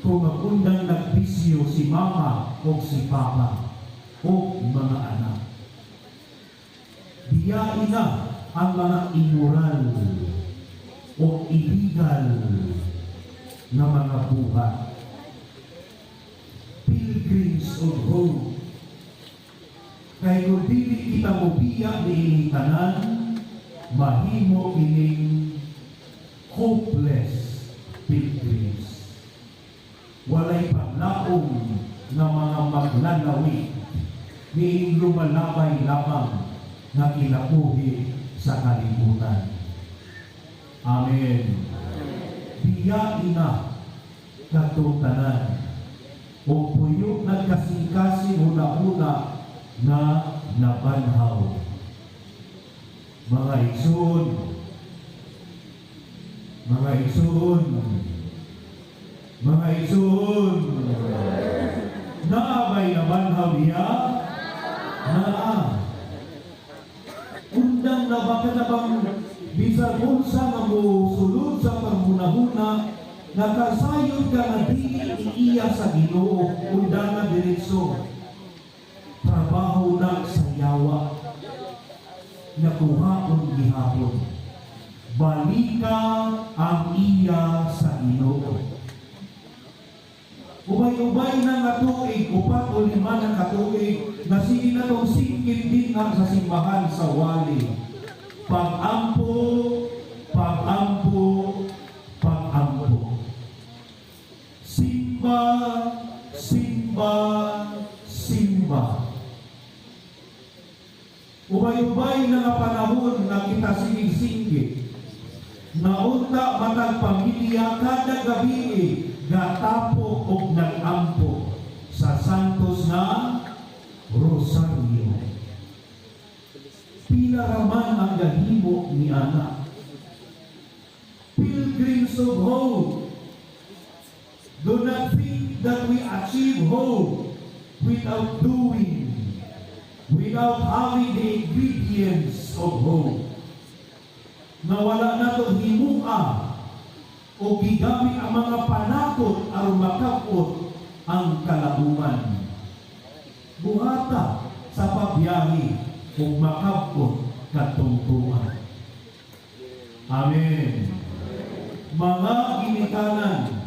Kung magundang nagbisyo si mama o si papa o mga anak. Biyain na ang mga immoral o illegal na mga buhat. Pilgrims of hope. Kay kung dili kita mobiya niining tanan, mahimo kining hopeless pilgrims. Walay paglaom nga mga maglalawig niining lumalabay lamang nga kinabuhi sa kalibutan. Amen. Biyain na kadtong tanan o puyo nagkasing-kasing huna-huna na nabanhaw. Mga igsoon, mga igsoon, mga igsoon, naa bay nabanhaw diya? Naa. Undang na ba ka na bang bisan unsa nga mo sulod sa panghuna-huna, nakasayod ka nga dili iya sa Ginoo, undang na diretso trabaho na sa yawa, nakuhaon gihapon. Balika ang iya sa Ginoo. Ubay-ubay na nga tuig, 4 o 5 na katuig, na sige na tong singkit din nga sa simbahan sa wali. Pag-ampo, pag-ampo, pag-ampo. Simba, simba, simba. Ubay-ubay na nga panahon na kita sigig-singgit. Naunta matag pamilya kada gabi gatapo og nag-ampo sa Santos na Rosario. Pila raman ang gahimo ni ana. Pilgrims of hope. Do not think that we achieve hope without doing, without having the ingredients of hope. Na wala na to himua o gigamit ang mga panakot aron makabot ang kalauman. Buhata sa pagbiyahe ug makabot kadtong tuwa. Amen. Mga ginikanan,